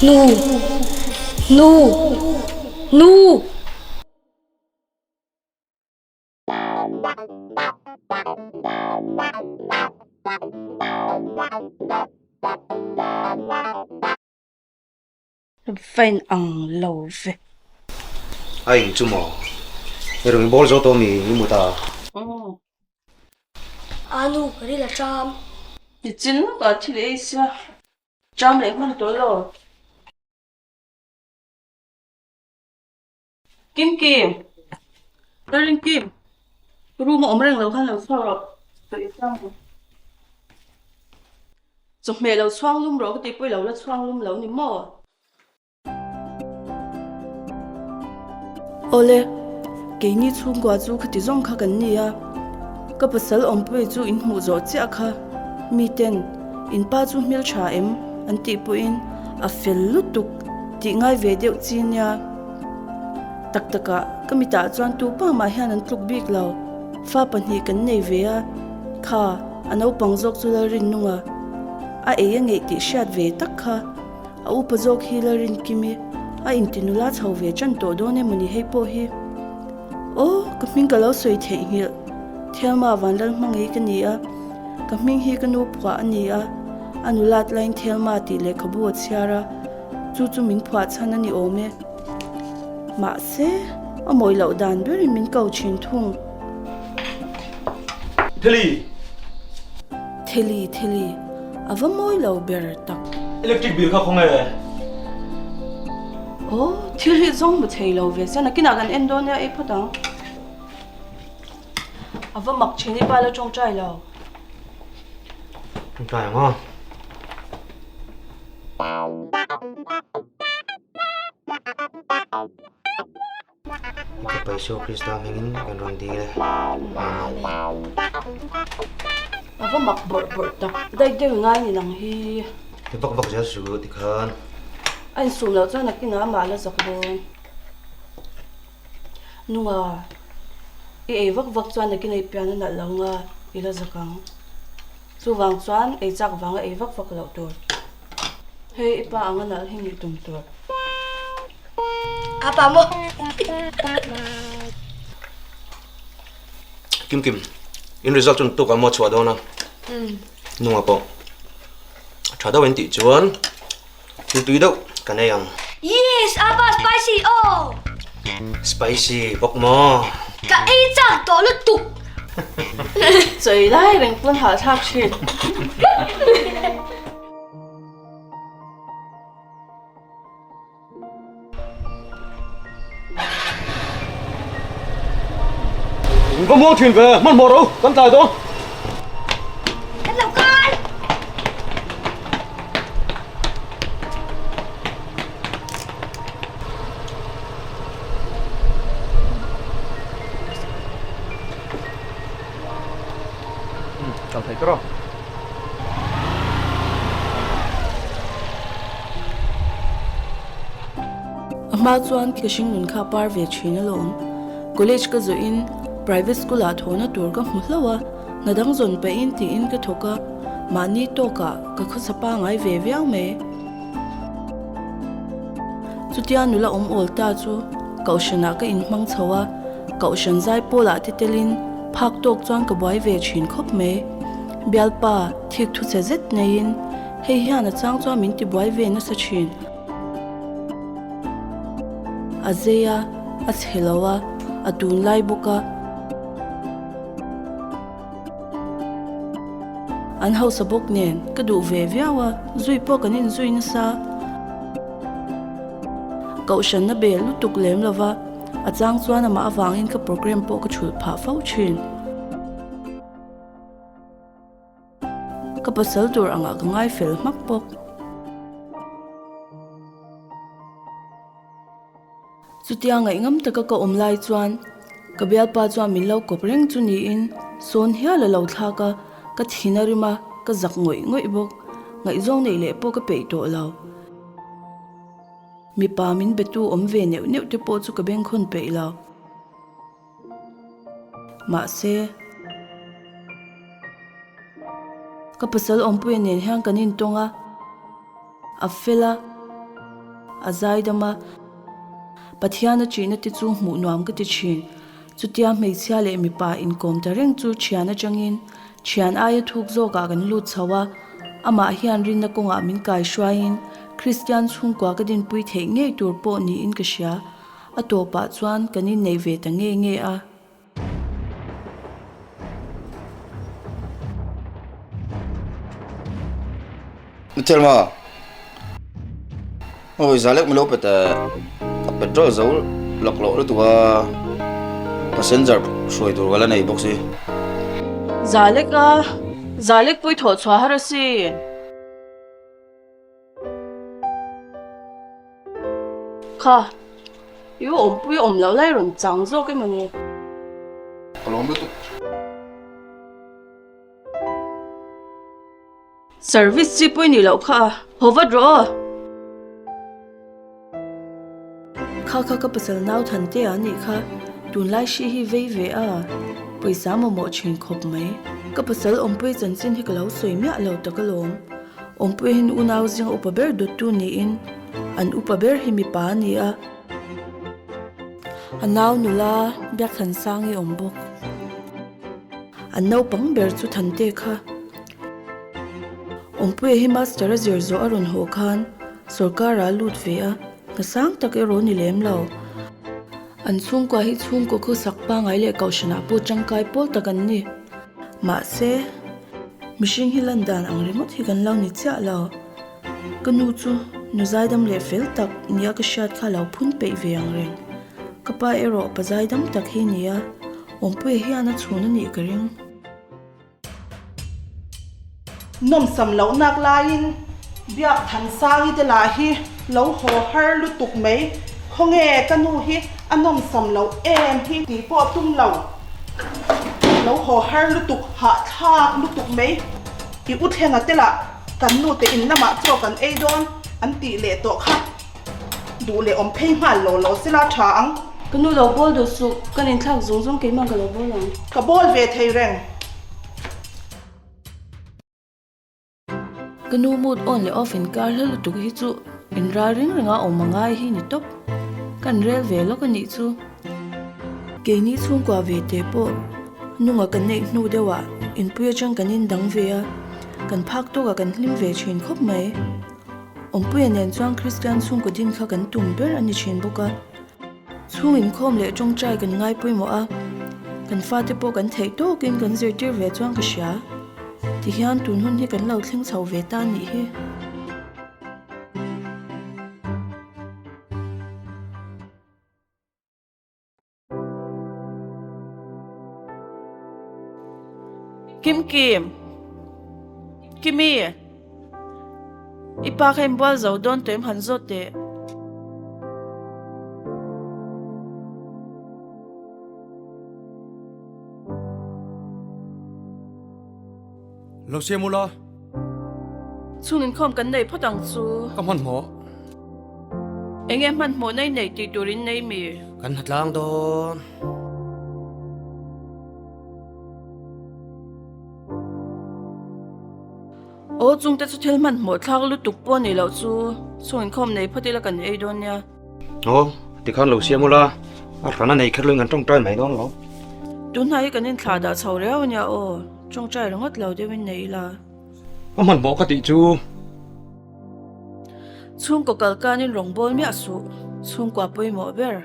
Nu! Nu! Nu! Va in ang lo ve. A eng chu maw? I rawn bawl zo tawh mi i mut a? Aw. A nu ka ril a ṭam. Ni chin lawkah thil ei sia. Ṭam leh hman tawh lo. Kim Kim. Darling Kim. Room a awm reng lo khan lo chhuak rawh. Ka i chang ru. Chawhmeh lo chhuang lum rawh ka tih pawh i lo la chhuang lum lo ni maw? Awle, keini chhungkua chu khati zawng kha kan ni a. Ka pasal awmpui chu in hmuh zawh chiah kha. Miten, in pa chu hmeltha em? an tih pawhin a fel lutuk tih ngai ve deuh chi nia. Tak takah ka mitah chuan tu pa mah hian an tluk bik lo. Fa pahnih kan nei ve a, kha a naupang zawk chu Lalrinnung a, a ei a ngeih tih hriat ve tak kha. A upa zawk hi Lalrinkimi a inti nula chho ve tan tawh dawn emawni hei pawh hi. Aw, ka hming ka lo sawi theihnghilh. Thelma Vanlalhmangei ka ni a, ka hming hi ka nu phuah a ni a, a nulat laiin Thelma tih lehkhabu a chhiar a, chu chu min phuah chhan a ni awm e. Mahse, a mawi loh dan berin min ko thin thung. Theli! Theli, Theli, a va mawi lo ber tak. Electric bill kha khawnge? Aw, thil hi zawng hmu thei lo ve sia, nakinah kan en dawn nia ei phawt ang. A va mak thin i pa la tawngtai lo. Tawngtai ang aw. I fapa Isua Krista hmingin kan rawn dil e. Amen. A va mak bawrh bawrh tak. Daih deuh i ngai ni nang hi. Ti vak vak zel suh tikhan. A insum loh chuan nakinah amah la zak dawn. Nunga, i ei vak vak chuan nakin ei pian a nalh lo nga i la zak ang. Chuvang chuan ei chak vanga ei vak vak loh tur. Hei i pa anga nalh hi nih tum tur. A pa maw? Kim Kim, in result chu tuk ah maw chhuah dawn a? Nunga pawh tha deuh in tih chuan Thil tui deuh kan ei ang. Yes, apa spicy aw. Spicy bawk maw? Ka ei chak tawh lutuk. Chawi lai reng pawn hahthlak thin. Va muang thin ve, hmanhmawh ro, kan tlai dawn. Kan lo kal. Kal thei tawh. A hma chuan ka hringnun kha par ve thin alawm. College ka zawhin private school ah thawhna tur ka hmu hlauh a, hna dang zawn pahin tiin ka thawk a, mahni tawkah ka khawsa pangai ve viau mai. Chutia nula awm awl ta chu Kohhranah ka inhmang chho a, Kohhran zai pawlah te telin phak tawk chuan ka buai ve thin khawp mai. Bialpa thik thu che zet neiin hei hian a chang chuan min tibuai ve nasa thin. A zei a, a chhe lo a, a tunlai bawk a. An hausa bawk nen ka duh ve viau a, zui pawh kan inzui nasa. Kohhranna bel lutuk lem lo va, a chang chuan amah avangin ka program pawh ka chhulh phah fo thin. Ka pasal tur angah ka ngai fel hmak bawk. Chutia ngaihngam taka ka awm lai chuan ka bialpa chuan min lo kawp reng chu niin sawn hial a lo thlak a, ka thin a rim a, ka zak ngawih ngawih bawk. Ngaihzawng neih leh pawh ka peih tawh lo. Mipa min betu awm ve neuh neuh te pawh chu ka bengkhawn peih lo. Mahse, ka pasal awmpuia nen hian kan intawng a, a fel a. a zaidam a, Pathian a ṭihna te chu hmuh nuam ka ti ṭhin. Chutia hmeichhia leh mipa inkawm ta reng chu ṭhian aṭangin ṭhian aia thuk zawkah kan lut chho a, amah hian rinna kawngah min kai hruaiin Kristian chhungkua ka dinpui theih ngei tur pawh niin ka hria. A tawpah chuan kan inneih ve ta nge nge a. Thelma, Awi zalek milo pet ka petrol zo lak loh lutuk a, passenger hruai tur ka la nei bawk si. Zalek a, zalek pawh i thawh chhuah har asin. Kha, i awmpui awm loh lai rawn chang zawk emaw ni? Ka lawm lutuk. Service chi pawh i nih loh kha a, haw vat rawh aw. Kha kha ka pasal nau than te a nih kha, tunlai hri hi vei ve a, pawisa mamawh thin khawp mai. Ka pasal awmpui chanchin hi ka lo sawi miah lo tak alawm. Awmpui hian unau zinga upa ber dawttu niin an upa ber hi mipa a ni a. A nau nula Biakthansangi awm bawk. An naupang ber chu Thante kha. Awmpuia hi master a zir zawh a rawn haw khan sorkar ah a lut ve a, hna sang tak erawh a ni lem lo. An chhungkua hi chhungkaw khawsak pangai leh kohhranah pawh tangkai pawl tak an ni. Mahse, mihring hi lan dan ang ringawt hi kan lo ni chiah lo. Ka nu chu nu zaidam leh fel tak nia ka hriat kha lo phun peih ve ang reng. Ka pa erawh pa zaidam tak hi nia, Awmpuia hian a chhun a nih ka ring. Nawmsam loh nak laiin Biak Thansangi te lah hi lo haw har lutuk mai, khawnge ka nu hi a nawmsam loh em hi tih pawh tum lo, lo haw har lutuk hahthlak lutuk mai, i u thlenga te lah kan nu te in lamah chaw kan ei dawn an tih leh tawh kha. Duh leh awm phei nghal lo lo sela tha ang. Ka nu lo bawl duh suh, ka ninthlak zung zung keimah ka lo bawl ang. Ka bawl ve thei reng. Ka nu mood on leh off inkar hla lutuk hi chu inral ring ringa awm a ngai hi ni tawp. Kan rel ve lawk a nih chu. Keini chhungkua ve teh pawh nunga kan neih hnu deuhah inpui atang kan indang ve a, kan phak tawkah kan hlim ve thin khawp mai. Awmpuia nen chuan Kristian chhungkaw din kha kan tum ber a ni thin bawk a. Chhung inkhawm leh tawngtai kan ngai pawimawh a, kan fate pawh kan theih tawkin kan zirtir ve chuan ka hria. Tihian tun hun hi kan lo thleng chho ve ta nih hi. Kim Kim. Kimi. I pa kha inbual zo dawn tawh em han zawt teh. Lo siam ula. Chhung inkhawm kan nei phawt ang chu. Ka hmanhmawh. Enge hmanhmawh nei nei tih tur in nei mi? Kan hna tlang dawn. Aw chungte chu thil hmanhmawh thlak lutuk pawh ni loh chu. Chhung inkhawm nei phawt ila kan ei dawn nia. Aw, tikhan lo siam ula, a hran a nei kher luin kan tawngtai mai dawn lo. Tunhnai hi kan inthlah dah chho riau ania aw, tawngtai ringawt lo deuhin nei ila. A hmanhmawh ka tih chu. Chhungkaw kal kanin rawngbâwl miah suh, chhungkua pawimawh ber.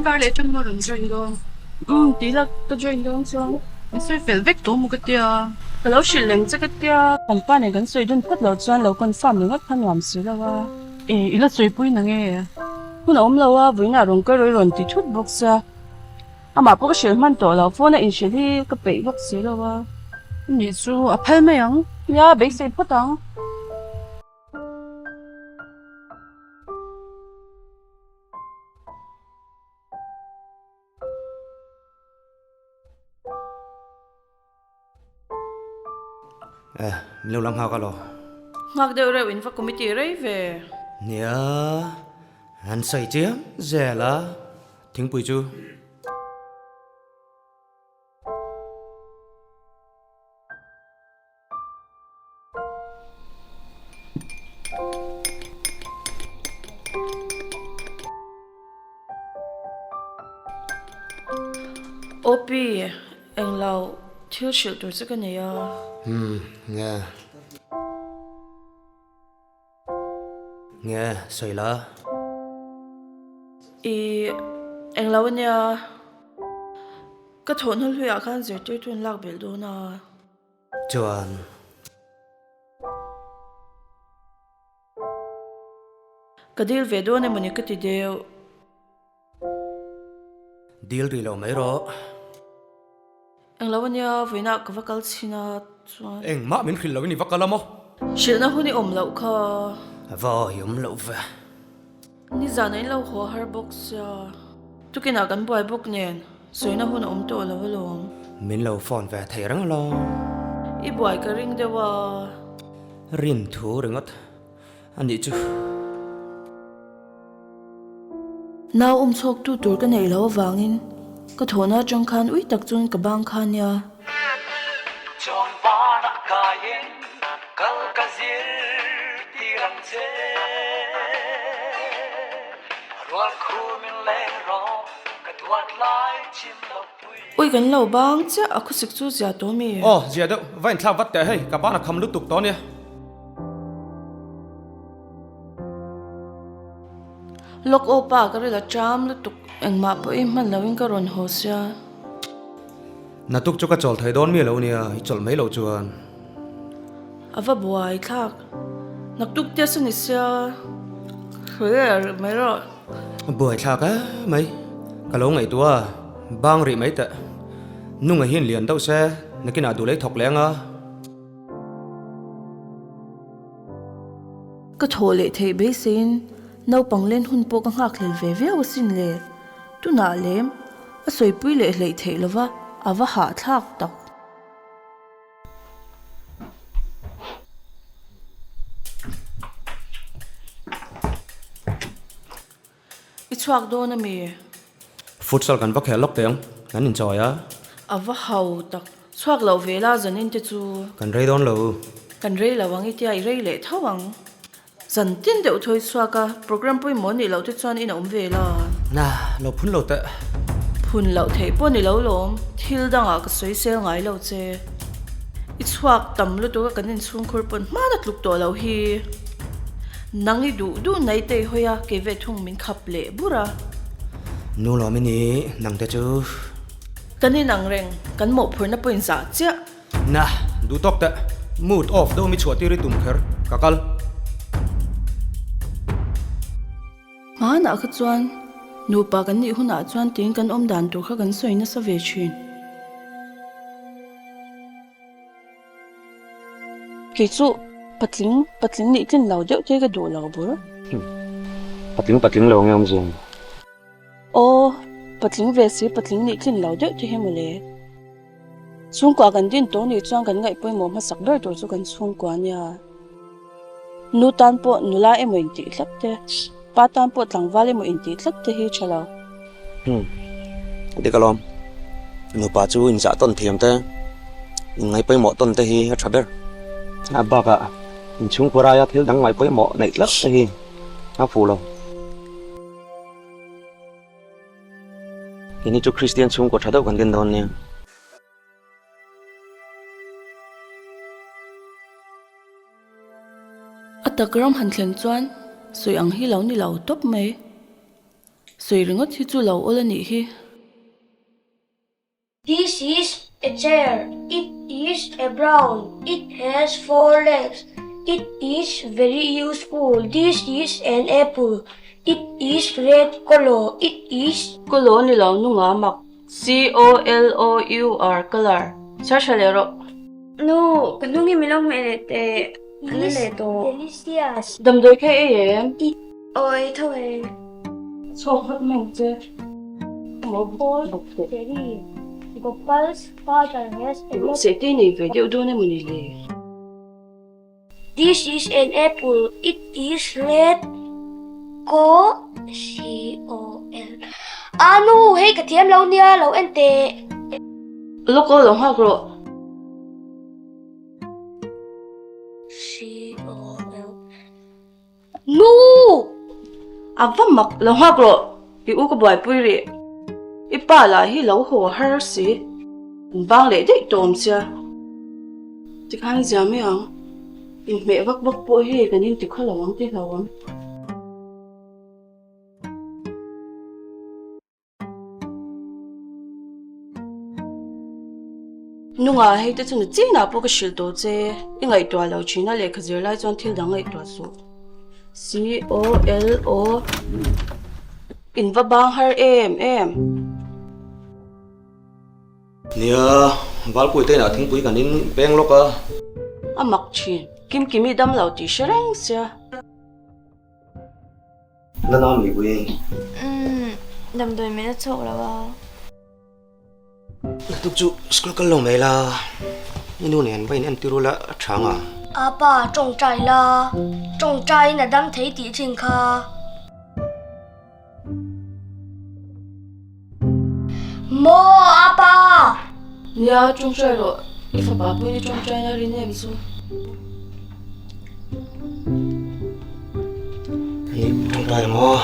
Kar leh atang maw rawn join dawn? Umm tih la ka join dawn chuan Min sawi fel vek tawh maw ka tia. Ka lo hrilh leng che ka tia. Kan pa nen kan sawi dun phawt loh chuan lo confirm ringawt kha nuam si lo a. E i la sawipui na nge? Hun a awm lo a, vawiinah rawn kal rawn ti thut bawk sia. Amah pawh ka hrilh hman tawh lo, phone a inhrilh hi ka peih bawk si lo a. Nih chu a phal mai ang. Nia, beisei phawt ang. Eh, min lo la nghak alaw. Nghak deuh reuh in va committee rei ve. Nia, an sawi chiam zel a, thingpui chu. Opi, englo thil hrilh tur che ka nei a. Umm, nge. Nge, sawi la. I englo ania, ka thawhna hluiah khan zirtirtu an lak belh dawn a. Chuan. Ka dil ve dawn emawni ka ti deuh. Dil rih lo mai rawh. Englo ania vawiinah ka va kal chhin a chuan. Engmah min hrilh loin i va kal a maw? Hrilhna hun i awm loh kha. Va i awm loh ve. Nizan a in lo haw har bawk sia. Tukinah kan buai bawk nen sawina hun a awm tawh lo alawm. Min lo phone ve thei reng alawm. I buai ka ring deuh a. Rin thu ringawt a nih chu. Nau awm chhuak tu tur ka neih loh avangin ka thawhna atang khan ui tak chuan ka bang kha nia. Chawn vanah kaiin kal ka zir tir ang che. Rual khumin leng rawh ka duat lai chim lo pui. Ui kan lo bang chiah a khawsik chu zia tawh mi? Aw zia deuh, va inthlak vat teh hei, ka ban a kham lutuk tawh nia. Lawk aw pa ka ril a ṭam lutuk engmah pawh i hman loin ka rawn haw sia. Natuk chu ka chawl thei dawn mi lo nia, i chawlh mai loh chuan. A va buai thlak, naktuk test a ni sia, hre leh mai rawh. A buai thlak e mai, ka lo ngaihtuah a, bang rih mai teh. Nunga hian lian deuh se, nakinah duh lei thawk leh anga. Ka thawh leh theih beiseiin naupang len hun pawh ka nghakhlel ve viau asin le. Tunah lem a sawipui leh hleih theih lova a va hahthlak tak. I chhuak dawn a mi? Futsal kan va khel lawk teh ang, kan inchawi a. A va hau tak, chhuak loh ve la zanin te chu. Kan rei dawn lo. Kan rei lo ang i tia i rei leh tho ang. Zan tin deuh thawi chhuak a, program pawimawh nih loh te chuan in awm ve la. Na, lo phun lo teh. Phun loh theih pawh ni lo lawm, thil dangah ka sawi sel ngai lo che. I chhuak tam lutuk a kan inchhungkhur pawn hmana tluk tawh lo hi. Nang i duh duh nai te i hawi a, kei ve thung min khap leh bur a. Nu lawm i ni, nang te chu. Kan inang reng, kan mawhphurhna pawh in zah chiah. Na, duh tawk teh. Mood off deuh mi chhuah tir i tum kher, ka kal. Hmanah kha chuan nupa kan nih hunah chuan tiin kan awm dan tur kha kan sawi nasa ve thin. Kei chu patling patling nih tlin lo deuh te ka duh lo bur. Patling patling lo nge awm zing. Aw, patling ve si patling nih tlin lo deuh te hi mawle. Chhungkua kan din tawh nih chuan kan ngaih pawimawh hmasak ber tur chu kan chhungkua ania. Nu tan pawh nula emaw intih tlat te, pa tan pawh tlangval emaw intih tlat te hi tha lo. Umm, dik alawm. Nupa chu inzah tawn thiam te, inngaih pawimawh tawn te hi a tha ber. A bakah inchhungkua raia thil dang ngaih pawimawh neih tlat te hi a fuh lo. Keini chu Kristian chhungkaw tha deuh kan din dawn nia. A tak ram han thleng chuan sawi ang hi lo ni lo tawp mai. Sawi ringawt hi chu lo awl a nih hi. This is a chair. It is a brown. It has four legs. It is very useful. This is an apple. It is red colour. It is. Colour ni lo nunga mak. C-O-L-O-U-R, colour. Chhar tha leh rawh. Nu, ka hnung hi min lo hmeh leh teh. An la leh tawh. Delicious. Damdawi kha ei em? Aw ei tho e. Chhuak vat mai ang che. Gopal Cherry. Gopal's father has a lot. Sehte nei ve deuh dawn emaw ni le? This is an apple, it is red Co C O L A nu, hei ka thiam lo nia, lo en teh. Lawk aw lo nghak rawh. C O L Nu! A va mak lo nghak rawh, i u ka buaipui rih. I pa lah hi lo haw har si. An bang leh daih tawh awm sia. Tikhan zia mai ang. Inhmeh vak vak pawh hi kan inti khaw lo ang tih hlauhawm. Nunga hei te chu na chinah pawh ka hrilh tawh che, i ngaihtuah lo thin a lehkha zir lai chuan thil dang ngaihtuah suh. C-O-L-O In va bang har em em. Nia, Valpui te inah thingpui kan in peng lawk a. A mak thin, Kimkimi dam lo tih hre reng sia. Nana mi pui. Umm, damdawi min a chhuak lo a. Naktuk chu school kal lo mai la, i nu nen va in entir ula a tha ang a. Apa, tawngtai la, tawngtaiin a dam thei tih thin kha. Maw, apa! Nia, tawngtai rawh, i fapa pawhin i tawngtaina rin em chu. Ni tawngtai maw?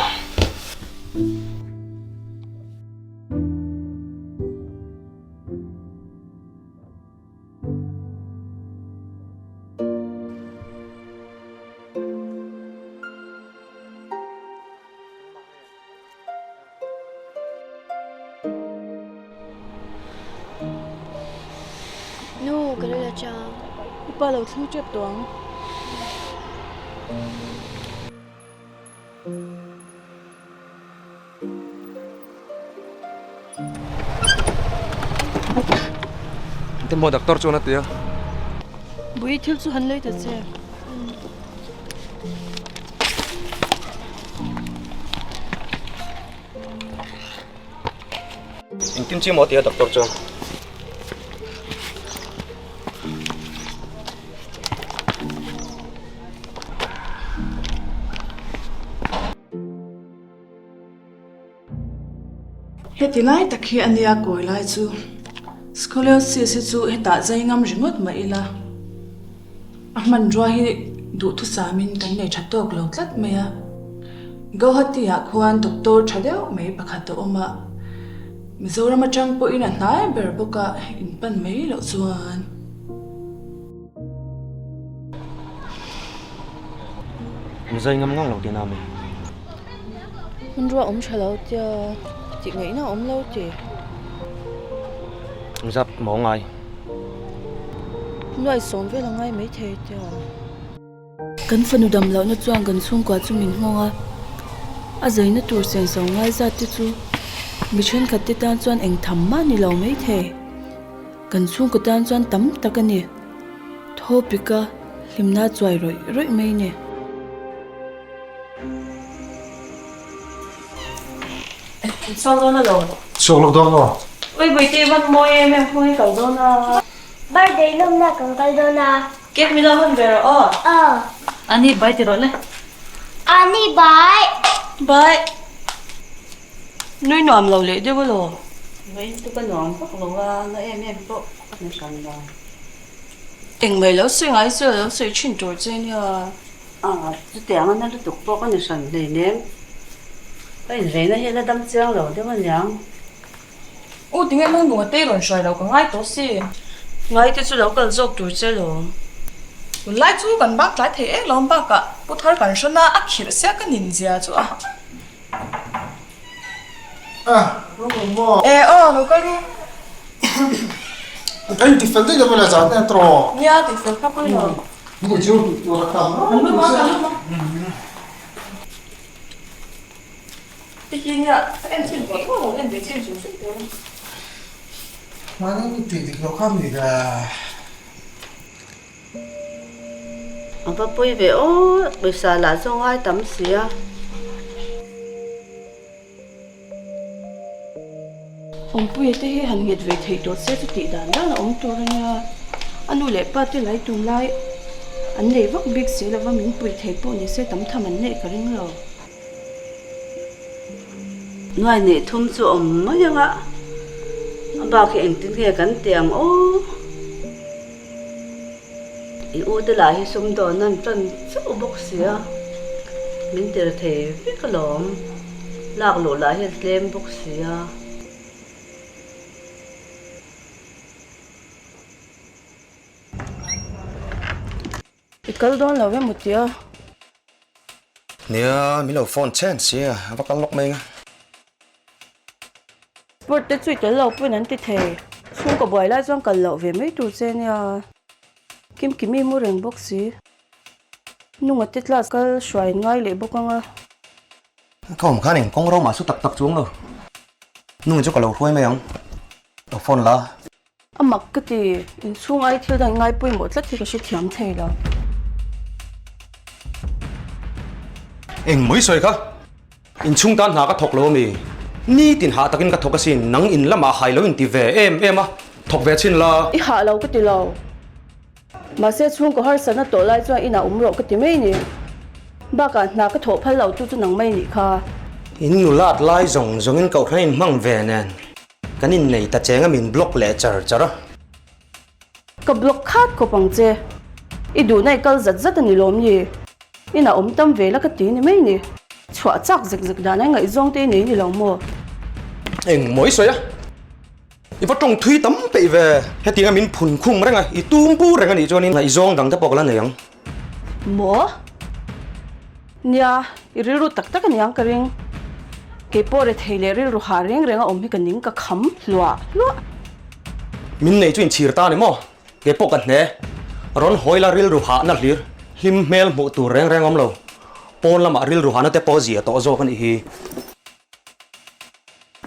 Nu, ka lo la chang. I pa lo thleng tep tawh ang. Engtin maw doctor chuan a ti a? Bui thil chu han lei ta che. Engtin chi maw a ti a doctor chuan? Heti lai tak hi a nia kawi lai chu. Scoliosis hi chu hetah zai ngam ringawt mah ila a hmanrua hi duhthusamin kan nei tha tawk lo tlat mai a. Guwahati ah khuan doctor tha deuh mai pakhat a awm a, Mizoram atang pawhin a hnai ber bawk a inpan mai loh chuan. An zai ngam ngang lo tihna a mi? Hmanrua awm tha lo tia tih ngaihna awm lo ti. Zap maw ngai? Nuai sawm vel a ngai maithei tia. Kan fanu dam lohna chuan kan chhungkua chu min nghawng a, a zaina tur senso ngai zat te chu mi thenkhat te tan chuan eng tham mah ni lo maithei. Kan chhungkaw tan chuan tam tak a ni. Thaw pika hlimna chuai rawih rawih mai ni. Chhuak dawn a lo. Chhuak lawk dawn aw. Ui Bawihte van mawi em em hmui kal dawn a. Birthday lawmna kan kal dawn a. Cake min lo hawn ve rawh aw. Aw. Ani bye ti rawh le. Ani bye. Bye. Nui nuam lo leh deuh alawm. Vawiin chu ka nuam vak lo a, na em em pawh ka hmu hran lo. Engmai lo sawi ngai chu a lo sawi thin tur che nia. A, chutiang a na lutuk pawh ka ni hran hleinem. Ka inveina hi a la dam chiang lo deuh aniang. U, tinge nang nunga te rawn hruai lo ka ngai tawh si. Ngai te chu lo kal zawk tur che lawm. Tunlai chu kan bak tlai thei em lawm bakah Pu Thar kan hrawn a, a khirh sia ka nin zia chu a. E aw lo kal ru. Ka in tifel daih lo la zan e tawh. Nia tifel kha pawi lo. Ni chu tur a tam. Kan lu ma kan lu ma. Ti hi nia ka en chhin tawh tawh lo en ve chhin hrim hrim tur. Mahni ni tih dik lo kha mi ve. A va pawi ve aw, pawisa lah chu a ngai tam si a. Awmpuia te hi han nghet ve theih tawh se chu tih dan dan a awm tur a nia. A nu leh pa te lai tum lai an nei vak bik si lova min pui thei pawh ni se tam tham an neih ka ring lo. Nuai nih thum chu awm mai ang a, a bak hi engtin nge kan ti ang aw. I u te lah hi sumdawn an tan chauh bawk sia, min tir thei vek alawm, lak luh lah hi a tlem bawk sia. kal dawn lo emaw tia. Nia, min lo phone chhen sia, a va kal lawk mai anga. Sport te chu i tel lo pawhin an ti thei. Chhungkaw buai lai chuan kal loh ve mai tur che nia. Kimkimi mu reng bawk si. Nunga te class kal hruai ngai leh bawk anga. Ka awm khan eng kawng ro mah su tak tak chuang lo. Nunga chu ka lo hruai mai ang. Lo phone la. A mak ka ti, inchhung ai thil dang ngai pawimawh tlat hi ka hrethiam thei lo. Eng mai sawi kha? Inchhung tan hna ka thawk lo ami? Nitin hah takin ka thawk asin, nang in lamah hai lo inti ve em em a, thawk ve chhin la. I hah lo ka ti lo. Mahse chhungkaw harsatna tawh lai chuan inah awm rawh ka ti mai ni. Bakah hna ka thawh phal lo tu chu nang mai nih kha. In nulat lai zawng zawngin kohhran inhmang ve nen. Kan innei ta cheng a min block leh char char a. Ka block khat khawp ang che. I duhna i kal zat zat a ni lawm ni? Inah awm tam ve la ka ti ni mai ni. Chhuah chak zek zek dan ai ngaihzawng te i nei ni lo maw? Eng maw i sawi a? I va tawng thui tam peih ve. Hetianga min phun khum reng a, i tum bur reng a nih chuanin ngaihzawng dang te pawh ka la nei ang. Maw? Nia, i rilru tak tak aniang ka ring. Kei pawh rethei leh rilru hah reng reng a awm hi ka ning ka kham hluah hluah. Min nei chu inchhir ta ni maw? Kei pawh ka hne. Rawn hawi la rilru hahna hlir, hlim hmel hmuh tur reng reng awm lo. Pawn lamah rilru hahna te pawh zia tawh zawk a nih hi.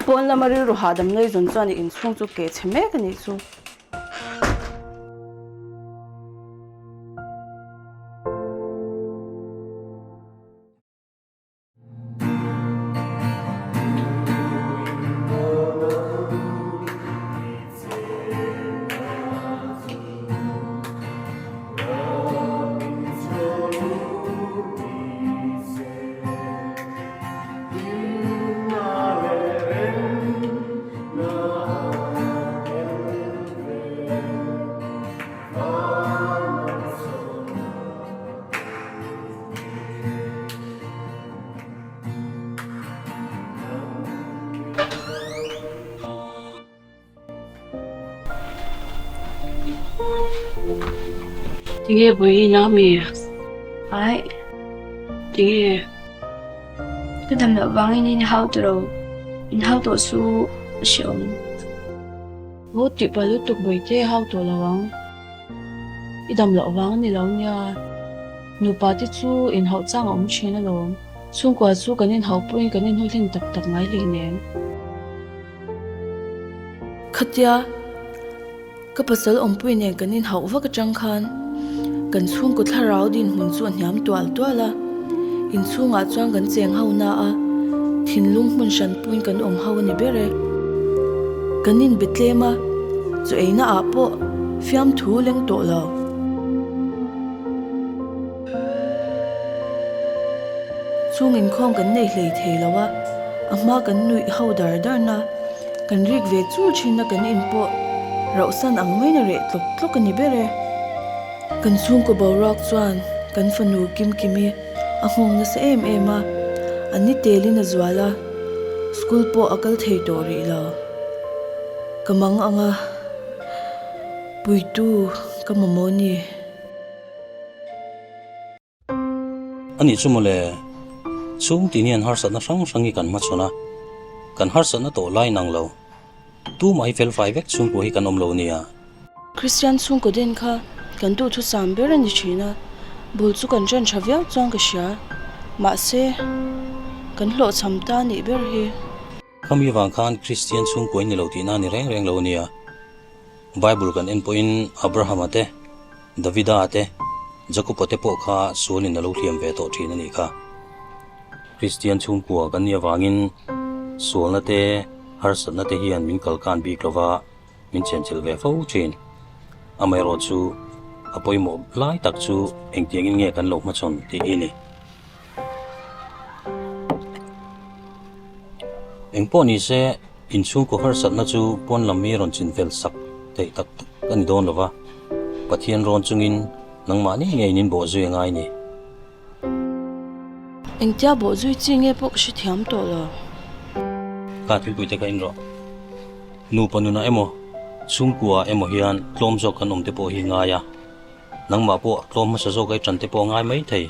Pawn lama rilru hahdam nei zawn chuan i inchhung chu keh chhe mek a nih chu. Tinge vawiin a mi? Ai. Tinge? Ka dam loh vangin in hau tawh lo. In hau tawh chu a hreawm. Aw tih pah lutuk bawihte hau tawh lo ang. I dam loh vang a ni lo nia. Nupa te chu inhauh chang a awm thin alawm. Chhungkua chu kan inhauh pawhin kan inhaw hlen tak tak ngai hleinem. Khatia ka pasal awmpui nen kan inhauh vak atang khan kan chhungkaw thlarau dinhmun chu a hniam tual tual a, inchhungah chuan kan cheng ho na a, thinlung hmun hran puiin kan awm ho a ni ber e. Kan inbe tlem a, chaw eina ah pawh fiamthu leng tawh lo. Chung inkhawm kan nei hlei thei lo a, a hma kan nuih ho dar dar na, kan rik ve chur thin a kan inpawh rauhsan ang maiin a reh tlawk tlawk a ni ber e. Kan chhungkaw boruak chuan kan fanu Kimkimi a nghawng nasa em em a, a ni telin a zual a, school pawh a kal thei tawh rih lo. Ka mang ang a, puitu ka mamawh ni. A nih chu mawle, chhung tin hian harsatna hrang hrang hi kan hmachhawn a, kan harsatna tawh lai nang lo. Tumah hi felfai vek chhungkua hi kan awm lo nia. Kristian chhungkaw den kha kan duhthusam ber a ni thin a, bul chu kan ṭan ṭha viau chuan ka hria. Mahse, kan hlawhchham ta nih ber hi. Khami vang khan Kristian chhungkua in ni lo tihna a ni reng reng lo ania. Bible kan en pawhin Abrahama te, Davida te, Jakoba te pawh kha sualin a lo hliam ve tawh thin a nih kha. Kristian chhungkua kan nih avangin sualna te, harsatna te hian min kalkan bik lova min chenchilh ve fo thin. Amaherawhchu a pawimawh lai tak chu engtiangin nge kan lo hmachhawn tih hi a ni. Engpawh ni se, inchhungkaw harsatna chu pawn lam mi rawn chin fel sak theih tak tak a ni dawn lo va, Pathian rawn chungin nangmahni ngeiin in bawhzui a ngai ni. Engtia bawhzui chi nge pawh ka hrethiam tawh lo. Ka thilpuite kha in rawh. Nupa nunah emaw, chhungkua emaw hian tlawm zawk kan awm te pawh hi ngai a. Nangmah pawh tlawm hmasa zawk ai ṭan te pawh a ngai mai thei.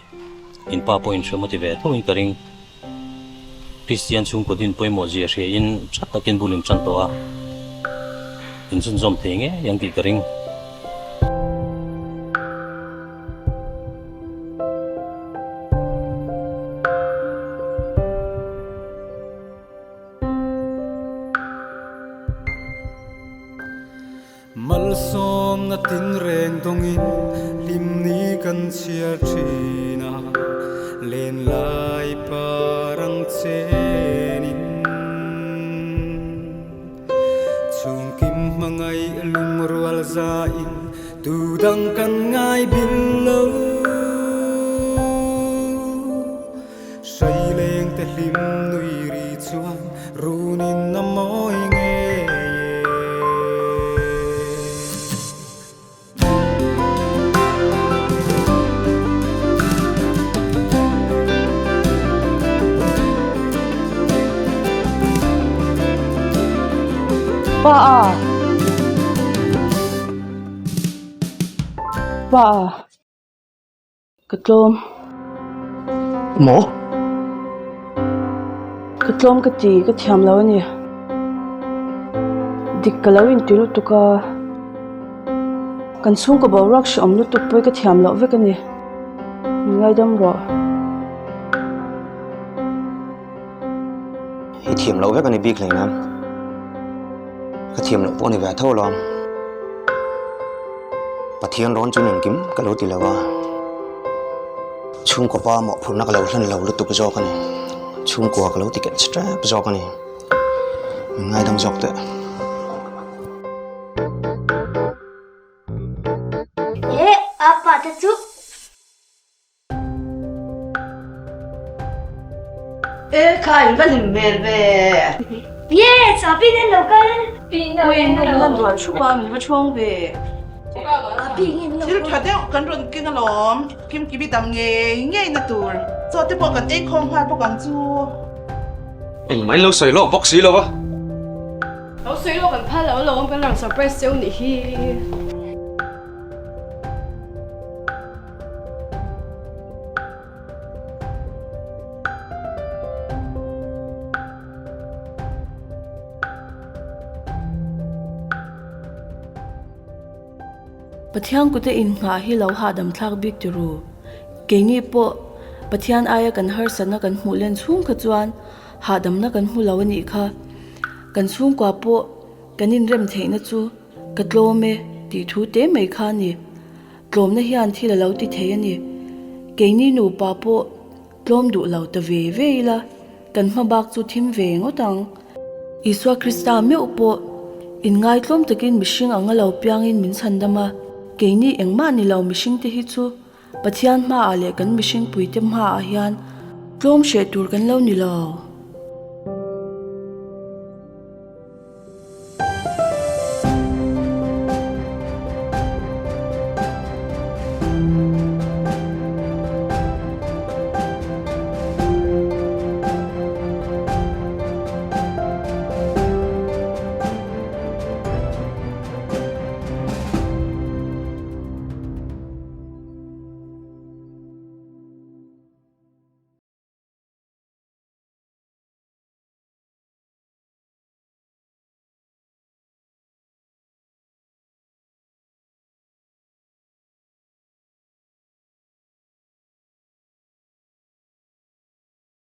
In pa pawh inhriam a ti ve tho in ka ring. Kristian chhungkaw din pawimawh zia hria in tha takin bul in ṭan tawh a, in chhunzawm thei ngei ang tih ka ring. Malsawmna tinreng dawngin hlimni kan chhiar thin a, lenlai parang chenin. Chhungkim hmangaih lungrual zain tu dang kan ngai bil lo. Hraileng te hlim nui ri chuan runin a mawi ngei e. Pa a! Pa a! Ka tlawm. Maw? Ka tlawm ka ti, ka thiam lo a ni. Dik ka lo inti lutuk a, kan chhungkaw boruak hrehawm lutuk pawh hi ka thiam loh vek a ni. Min ngaidam rawh. I thiam loh vek a ni bik hlei nan. Ka thiam loh pawh a ni ve tho alawm. Pathian rawn chu engkim ka lo ti lo a, chhungkaw pa mawhphurhna ka lo hlan lo lutuk zawk a ni. Chhungkua ka lo ti keh tep zawk a ni. Min ngaidam zawk teh. Eh, apa te chu E kha in va hlim hmel ve. Yes, a pin en lo kal. Pin en lo rual thup a min va chhuang ve. Thil tha deuh kan rawn keng alawm, Kimkimi dam ngei ngei na tur chaw te pawh kan ei khawm nghal bawk ang chu. Engmah in lo sawi lawk bawk si lo va. Lo sawi lawk kan phal lo alawm, kan rawn surprise cheu nih hi. Pathian kute innghah hi lo hahdam thlak bik ti ru. Keini pawh Pathian aia kan harsatna kan hmuh len chhung kha chuan hahdamna kan hmu lo a nih kha. Kan chhungkua pawh kan inrem theihna chu ka tlawm e tih thu te mai kha a ni. Tlawmna hian thil a lo ti thei a ni. Keini nupa pawh tlawm duh lo ta ve ve ila, kan hma bak chu thim ve ngawt ang. Isua Krista meuh pawh inngaitlawm takin mihring anga lo piangin min chhandam a, keini engmah ni lo mihringte hi chu Pathian hmaah leh kan mihringpuite hmaah hian tlawm hreh tur kan lo ni lo.